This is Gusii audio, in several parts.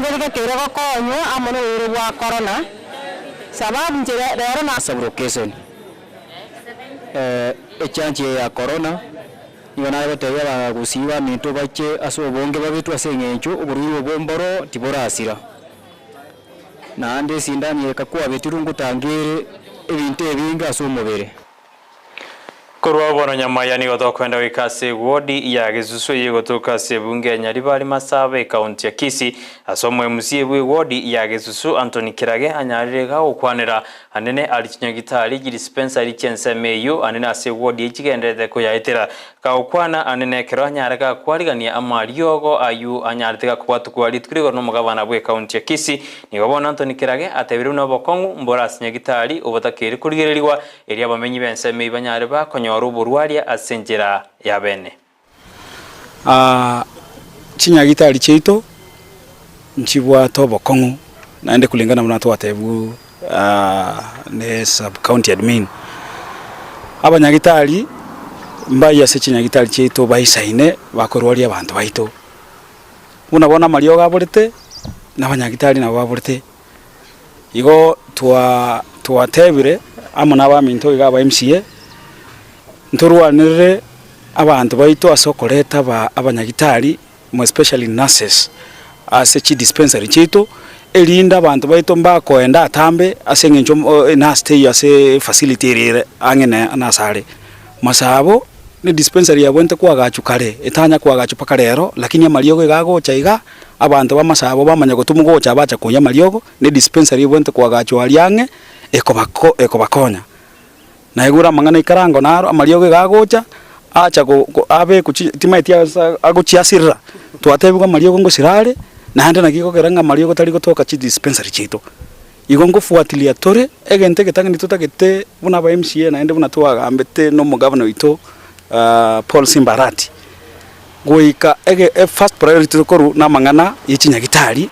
Nigo totakeire gokonywa amo noborwaire bwa korona, sababu inche rero na. Sub-location. Echanchi eye ya korona, nigo nare gotebia abagusii baminto bache ase obonge babetwe ase eng'encho oborwaire obo mboro tiborasira. Naende esindani eye ekakwabetirwe ngotangere ebinto ebinge ase omobere. Korwa bono Nyamaya nigo tokoenda goika ase ewodi ya Gesusu eyio egotoka ase ebunge ya Nyaribari Masaba ekaunti ya Kisii. Ase omo MCA bwe ewodi ya Gesusu Anthony Kirage anyarire iga gokwanera anene aria chinyagitari chidispensary chiensemo eyio anene ase ewodi eyio chigendererete koyaetera. Gagokwana anene ekero anyare gakwarigania amariogo ayio anyarete gakobwatukwa rituko rigoro nomogabana bw'ekaunti ya Kisii. Nigo bono Anthony Kirage atebire buna obokong'u mbore ase nyagitari obotakeire korigererigwa Erio abamenyi b'ensemo eyio banyare bakonyora oborwaria ase enchera y'abene. Chinyagitari chiaito nchibwate obokong'u naende kulingana buna twatebwa ne sub county admin. Abanyagitari mbayie ase chinyagitari chiaito baisaine bakorwaria abanto baito. Buna bono amariogo aborete, na abanyagitari nabo baborete. Igo twa twatebire amo na abaminto iga aba MCA, ntorwanerere abanto baito ase okoreta aba abanyagitari more especially nurses ase chidispensary chiaito, erinde abanto baito mbakoenda atambe ase eng'encho enurse teiyo ase efacility eria ere ang'e na nase are. Masabo ne dispensary yabwenerete koagachwa kare, etanya koagachwa mpaka rero, lakini amariogo iga agocha iga. Abanto b'amasabo bamanya gotumwa gocha bacha koyia amariogo, ne dispensary ebwenerete koagachwa aria ang'e ekobako ekobakonya. Naigure amang'ana aikarango naro amariogo iga agocha, acha go go abekwa chi timaeti ase agochiasirera, twatebigwa amariogo ngosira are, naende naki gekogera ng'a amariogo tari gotoka chidispensary chiaito. Igo ngofuatilia tore, egento egetang'ani totagete buna aba MCA naende buna twagambete na omogavana oito Paul Simba Arati, Goika ege first priority tokorwa namang'ana ye chinyagitari.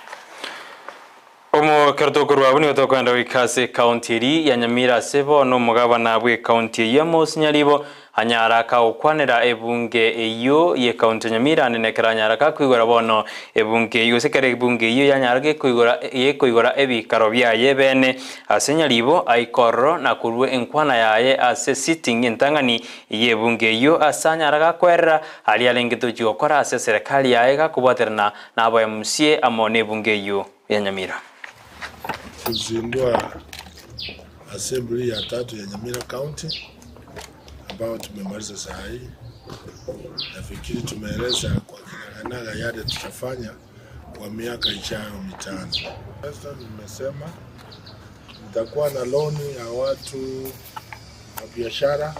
Omokero tokorwa abwo nigo tokoenda goika ase ekaunti eria ya Nyamira ase bono omogabana bw'ekaunti eyio Amos Nyaribo anyare akagokwanera ebunge eyio y'ekaunti ya Nyamira ande nekero anyare akakoigora bono ebunge eyio gose ekero ebunge eyio yanyara gekoigora gekoigora ebikaro biaye bene ase Nyaribo aike ororo na korua enkwana yaye ase sitting entang'ani y'ebunge eyio ase anyare gakwerera Aria arenge tochia gokora ase eserekari yaye gakobwaterana na aba MCA amo nebunge eyio ya Nyamira. Kuzindua assembly ya tatu ya Nyamira County ambayo tumemaliza saa hii. Nafikiri tumeeleza kwa kinaganaga yale tutafanya kwa miaka ijayo mitano. Sasa nimesema nitakuwa na loni ya watu wa biashara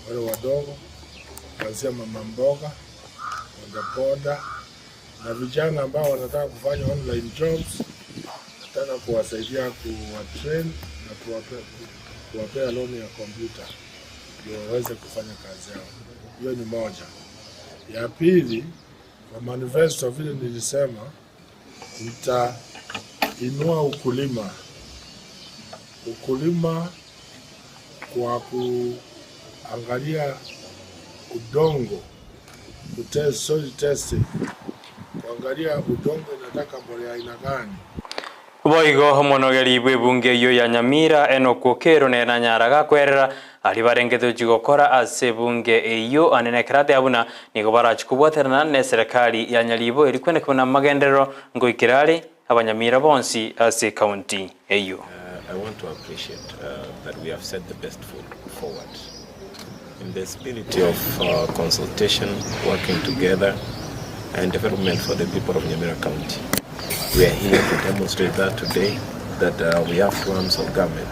wale wadogo kuanzia mama mboga, bodaboda na vijana ambao wanataka kufanya online jobs. Nataka kuwasaidia kuwatrain na kuwapea, kuwapea loan ya kompyuta ndio waweze kufanya kazi yao. Hiyo ni moja. Ya pili, kwa manifesto vile nilisema nitainua ukulima, ukulima kwa kuangalia udongo, kutest, soil testing, kuangalia udongo inataka mbolea aina gani. Boigo omonogeri bw'ebunge eyio ya Nyamira Enock Okello nere nanyara gakwerera aria barengete gochia gokora ase ebunge eyio ande nekero ateba buna nigo barachie kobwaterana neserekari ya Nyaribo erio kweneka buna amagenderero ngoikera are Abanyamira bonsi ase ekaunti eyio. I want to appreciate that we have set the best foot forward in the spirit of consultation, working together and development for the people of Nyamira County. We are here to demonstrate that today that uh, we have two arms of government.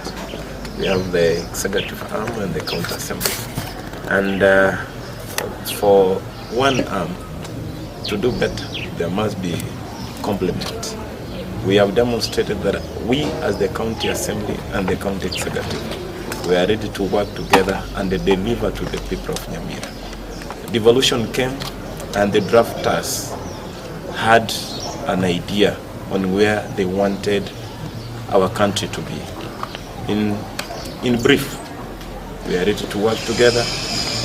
We have the executive arm and the county assembly. And uh, for one arm to do better, there must be complement. We have demonstrated that we as the county assembly and the county executive, we are ready to work together and deliver to the people of Nyamira. Devolution came and the drafters had an idea on where they wanted our country to be. In, in brief, we are ready to work together.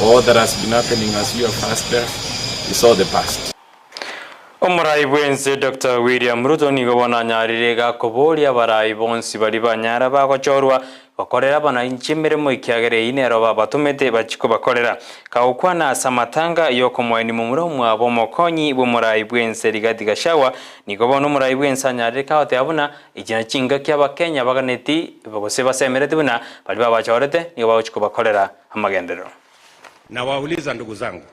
All that has been happening as you have asked us is all the past. Omorai bw'ense Doctor William Ruto nigo bono anyarire gakoboria abarai bonsi baria banyara bagochorwa gokorera abananchi emeremo ekiagera eyio nero babatomete bachie kobakorera. Kagokwana ase amatanga y'okomoenia momura omwabo omokonyi bw'omorai bw'ense Rigathi Gachagua nigo bono omorai bw'ense anyarire kagoteba buna echi nachio chingaki abakenya baganeti gose basemereti buna baria babachorete nigo bagochia kobakorera amagenderero. Nawauliza ndugu zangu,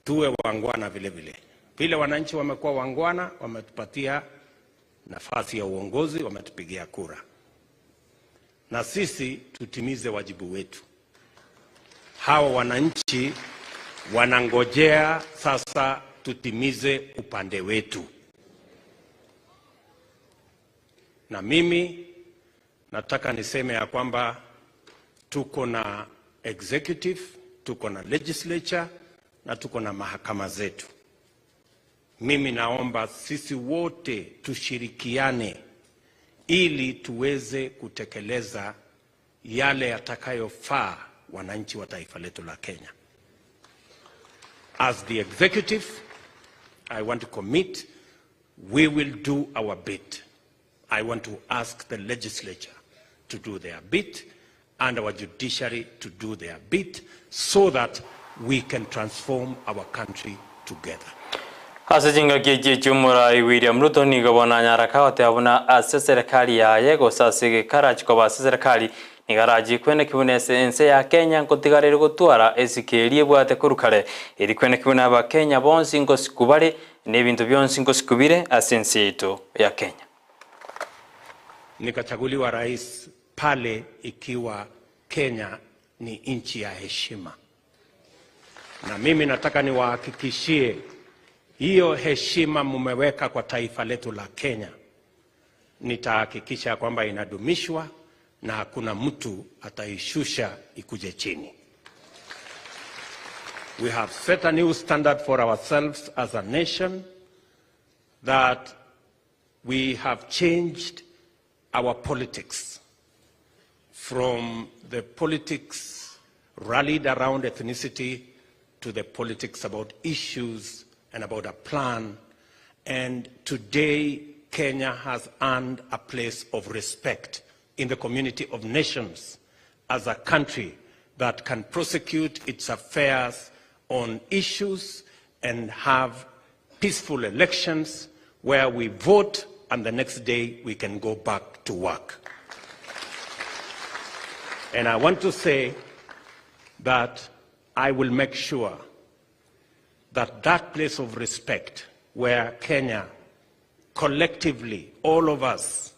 tuwe wangwana vile vile. Vile wananchi wamekuwa wangwana, wametupatia nafasi ya uongozi, wametupigia kura, na sisi tutimize wajibu wetu. Hawa wananchi wanangojea sasa tutimize upande wetu, na mimi nataka niseme ya kwamba tuko na executive, tuko na legislature na tuko na mahakama zetu. Mimi naomba sisi wote tushirikiane ili tuweze kutekeleza yale yatakayofaa wananchi wa taifa letu la Kenya. As the executive, I want to commit we will do our bit. I want to ask the legislature to do their bit and our judiciary to do their bit so that we can transform our country together. Ase chingaki echi echi'omorai William Ruto nigo bono anyara kagoteba buna ase eserekari yaye gose ase egekara chikoba ase eserekari nigo arachie kweneki buna ase ense ya Kenya nkotigara ere gotwara esiko eria ebwate korwa kare eri kweneki buna abakenya bonsi ngosiku bare na ebinto bionsi ngosiku bire ase ense yaito ya Kenya. Nikachaguliwa rais pale ikiwa Kenya ni nchi ya heshima, na mimi nataka niwahakikishie hiyo heshima mumeweka kwa taifa letu la Kenya, nitahakikisha kwamba inadumishwa na hakuna mtu ataishusha ikuje chini. We have set a new standard for ourselves as a nation that we have changed our politics from the politics rallied around ethnicity to the politics about issues and about a plan. And today, Kenya has earned a place of respect in the community of nations as a country that can prosecute its affairs on issues and have peaceful elections where we vote and the next day we can go back to work. And I want to say that I will make sure that that place of respect where Kenya collectively, all of us,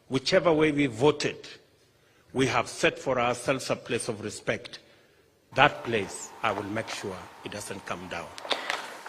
whichever way we voted, we have set for ourselves a place of respect. That place, I will make sure it doesn't come down.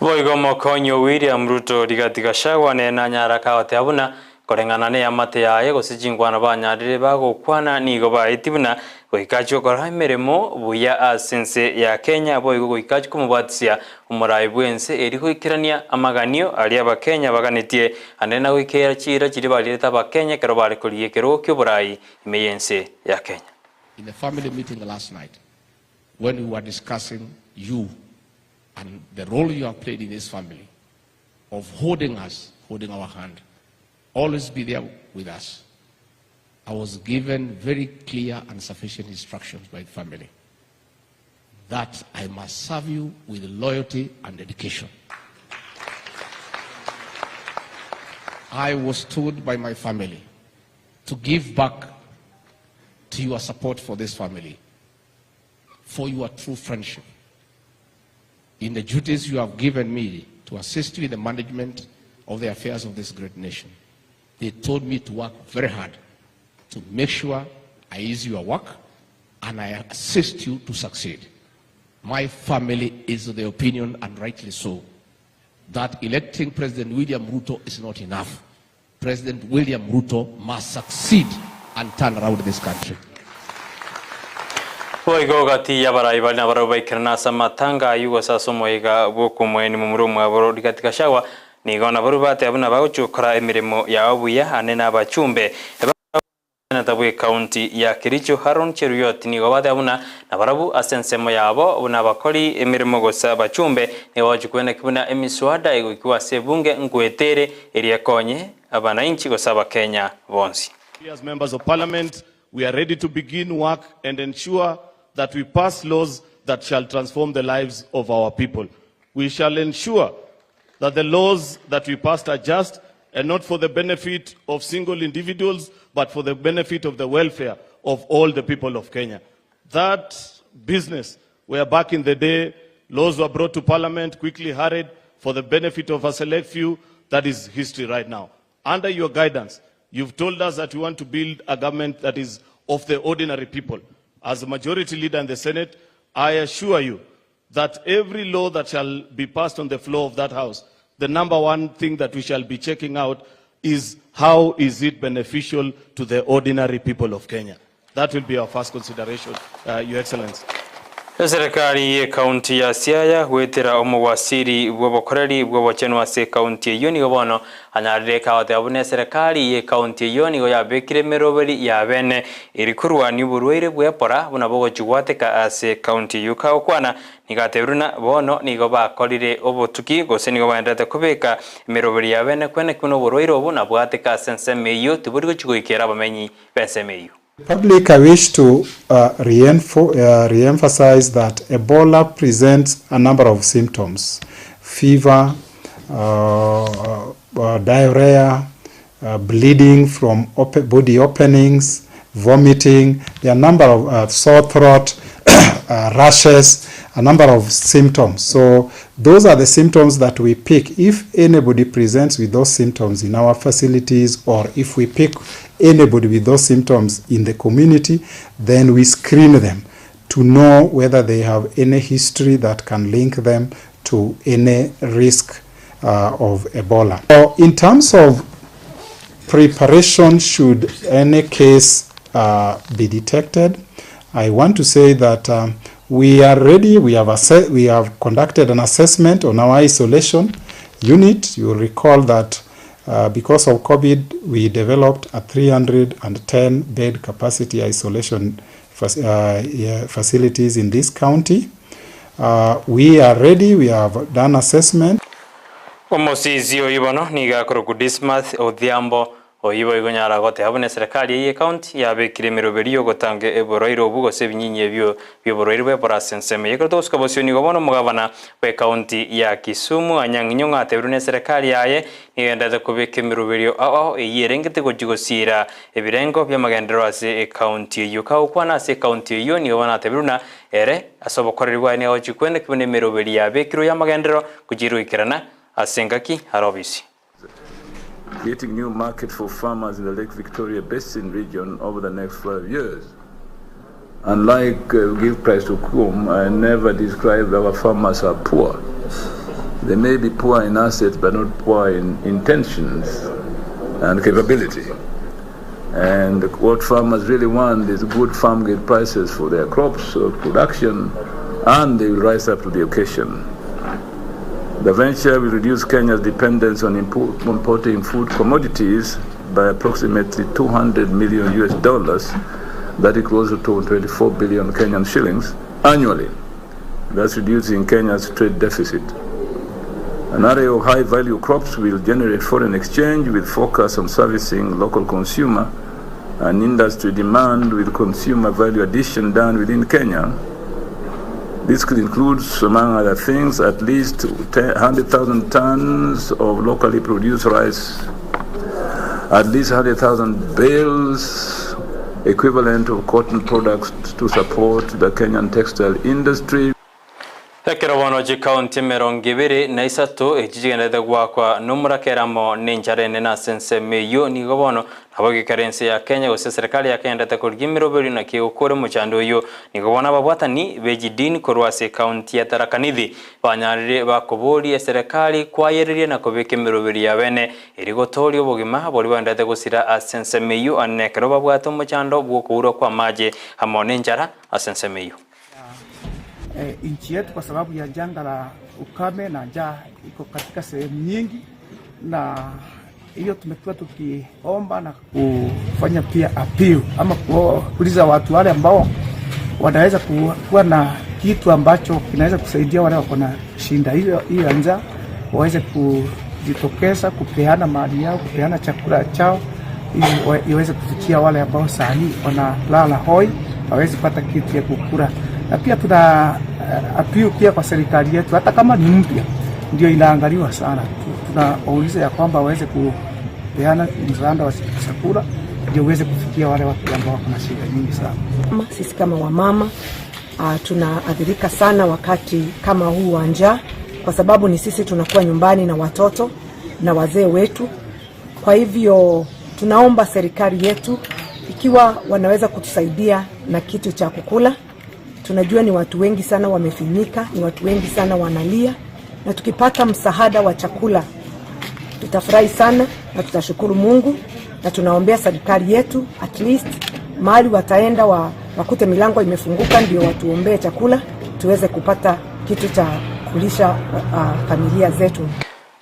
Boigo omokonyi o William Ruto Rigathi Gachagua nere nanyare akagoteba buna koreng'ana neamate yaye gose chinkwana banyarire bagokwana nigo baetie buna goika achie gokora emeremo buya ase ense ya Kenya boigo goika achie komobwatisia omorai bwense erio goikerania amaganio aria abakenya baganetie ande na goikera chiira chiria barirete abakenya ekero bare korigia ekerogo kioborai ime yense ya Kenya. In the family meeting last night, when we were discussing you and the role you have played in this family of holding us, holding our hand, always be there with us. I was given very clear and sufficient instructions by the family that I must serve you with loyalty and dedication. I was told by my family to give back to your support for this family, for your true friendship. In the duties you have given me to assist you in the management of the affairs of this great nation, they told me to work very hard to make sure I ease your work and I assist you to succeed. My family is of the opinion, and rightly so, that electing President William Ruto is not enough. President William Ruto must succeed and turn around this country. Boigo gati y'abarai baria nabarabwo baikerana ase amatanga ayio gose ase omoyega bw'okomoenia momura omwabo Rigathi Gachagua, nigo nabarabwo bateba buna bagochia gokora emeremo yabo buya ande nabachumbe. Omoseneta bw'ekaunti ya Kericho Haron Cheruiyot nigo bateba buna nabarabwo ase ensemo yabo buna abakori emeremo gose abachumbe nigo bagochia kweneki buna emiswada egoikigwa ase ebunge nkoetere eria ekonye abanainchi gose abakenya bonsi. We as members of parliament, we are ready to begin work and ensure that we pass laws that shall transform the lives of our people. We shall ensure that the laws that we passed are just and not for the benefit of single individuals, but for the benefit of the welfare of all the people of Kenya. That business where back in the day laws were brought to parliament, quickly hurried for the benefit of a select few, that is history right now. Under your guidance, you've told us that you want to build a government that is of the ordinary people. As a majority leader in the Senate, I assure you that every law that shall be passed on the floor of that house, the number one thing that we shall be checking out is how is it beneficial to the ordinary people of Kenya. That will be our first consideration, uh, Your Excellency. Eserekari y'Ekaunti ya Siaya goetera omowasiri bw'obokoreri bw'obochenu ase ekaunti eyio nigo bono anyarire kagoteba buna eserekari y'ekaunti eyio nigo yabekire emeroberi ya bene eri korwania oborwaire bw'Ebola buna bogochia gwateka ase ekaunti eyio. Kagokwana nigo atebire buna bono nigo bakorire obotuki gose nigo baendererete kobeka emeroberi ya bene kweneki buna oborwaire obo nabwateka ase ensemo eyio tibori gochia goikera abamenyi b'ensemo eyio. Public I wish to uh, re-emphasize that Ebola presents a number of symptoms fever, uh, uh, diarrhea, uh, bleeding from op body openings, vomiting, there are a number of uh, sore throat, uh, rashes, a number of symptoms. So those are the symptoms that we pick. If anybody presents with those symptoms in our facilities or if we pick anybody with those symptoms in the community, then we screen them to know whether they have any history that can link them to any risk uh, of Ebola. So in terms of preparation, should any case uh, be detected, I want to say that um, we are ready. We have, we have conducted an assessment on our isolation unit. You will recall that uh, because of COVID, we developed a 310 bed capacity isolation fac uh, yeah, facilities in this county. Uh, we are ready. We have done assessment. Omosisi oyio bono nigo akorokwa Dismas Odhiambo, oyio boigo onyara goteba buna eserekari eye y'ecounty yabekire emeroberi y'ogotanga eborwaire obwo gose ebinyinyi ebio bi'oborwaire bw'Ebola ase ensemo eye. Ekero togosuka bosio nigo bono omogabana bw'ecounty ya Kisumu Anyang' Nyong'o atebirwe n'eserekari yaye nigo egendererete kobeka emeroberio ao ao eyio erengete gochia gosiira ebirengo bi'amagenderero ase ecounty eyio. Kagokwana ase ecounty eyio nigo bono atebirwe buna Ere, ase obokoreri bwaye nigo agochia kweneka buna emeroberi yabekirwe y'amagenderero gochia goikerana ase engaki are obisi. Creating new market for farmers in the Lake Victoria Basin region over the next 5 years. Unlike uh, Give Price to Kum, I never described our farmers are poor. They may be poor in assets, but not poor in intentions and capability. And what farmers really want is good farm gate prices for their crops or production, and they will rise up to the occasion. The venture will reduce Kenya's dependence on import, importing food commodities by approximately 200 million US dollars, that equals to 24 billion Kenyan shillings annually. That's reducing Kenya's trade deficit. An array of high-value crops will generate foreign exchange with focus on servicing local consumer and industry demand with consumer value addition done within Kenya. This could include, among other things, at least 100,000 tons of locally produced rice, at least 100,000 bales equivalent of cotton products to support the Kenyan textile industry. Ekero bono chikaunti emerongo ebere na isato echi chigenderete goakwa nomorakera amo nenchara enene ase ensemo eyio, nigo bono nabo gekera ense ya Kenya gose eserekari ya Kenya endete korigia emeroberio naki egokora omochando oyio. Nigo bono ababwatani be chidini korwa ase ekaunti ya Tharaka Nithi banyarire bakoboria eserekari kwayereria na kobeka emeroberio ya bene erio gotooria obogima boria bagenderete gosira ase ensemo eyio ane ekero babwate omochando bw'okourwa kw'amache amo nenchara ase ensemo eyio. Nchi yetu kwa sababu ya janga la ukame na njaa iko katika sehemu nyingi na. Hiyo tumekuwa tukiomba na kufanya pia appeal ama kuuliza watu wale ambao wanaweza kuwa na kitu ambacho kinaweza kusaidia wale wako na shinda hiyo hiyo ya njaa waweze kujitokeza kupeana mali yao, kupeana chakula chao ili iweze kufikia wale ambao saa hii wanalala hoi, hawezi pata kitu ya kukula. Na pia tuna appeal pia kwa serikali yetu, hata kama ni mpya ndio inaangaliwa sana, tunawauliza ya kwamba waweze kupeana msaada wa chakula ndio uweze kufikia wale watu ambao wako na shida nyingi sana. Sisi kama wamama tunaathirika sana wakati kama huu wa njaa, kwa sababu ni sisi tunakuwa nyumbani na watoto na wazee wetu. Kwa hivyo tunaomba serikali yetu ikiwa wanaweza kutusaidia na kitu cha kukula. Tunajua ni watu wengi sana wamefinyika, ni watu wengi sana wanalia, na tukipata msaada wa chakula tutafurahi sana na tutashukuru Mungu, na tunaombea serikali yetu at least mahali wataenda wakute milango imefunguka, ndio watuombee chakula tuweze kupata kitu cha kulisha familia zetu.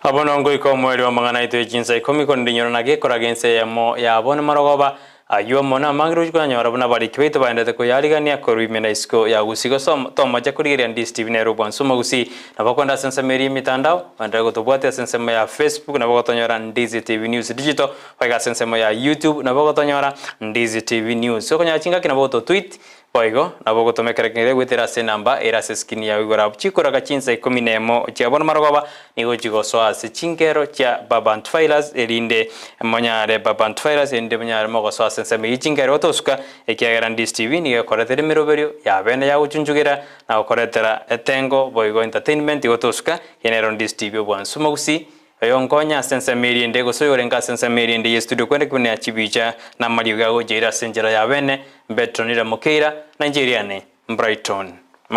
Abo nongo iko omweri wa amang'ana aito echinsa ikomi kondinyora na gekora gense eyemo yabo namarogoba aywo amo na amang'ina ochia konyora buna abariki baito baendete koyarigania korwa ime na isiko ya Gusii gose tomocha korigereria Ndisi TV nere obwansu omogusii nabo okoenda ase ensemo eria emitandao oenderere gotobwatia ase ensemo ya Facebook nabo ogotonyora Ndizi TV News Digital goika ase ensemo ya YouTube nabo ogotonyora Ndizi TV News okonyora chingaki nabo ogototweet Boigo nabo ogotoma ekero keng'e goetera ase enamba ere ase eskrini yao igoro abwo chikoraga chinsa ikomi nemo chia bono marogoba nigo chigosoa ase chinkero chia Brabant Filers erinde monyare Brabant Filers erinde monyare mogosoa ase ensemo eyio chinkero gotosuka ekiagera Ndisi TV nigo ekoretera emeroberio ya bene ya gochunchugera na gokoretera etengo boigo entertainment gotosuka eye nero Ndisi TV obwansu mogusi Oyonkonya ase ensemo eria ende, gose oyorenge ase ensemo eria ende y'estudio kwende kobuna chibicha na amariogi agocha ere ase enchera ya bene, Betronira Mokeira, na inche eria yane, Brighton.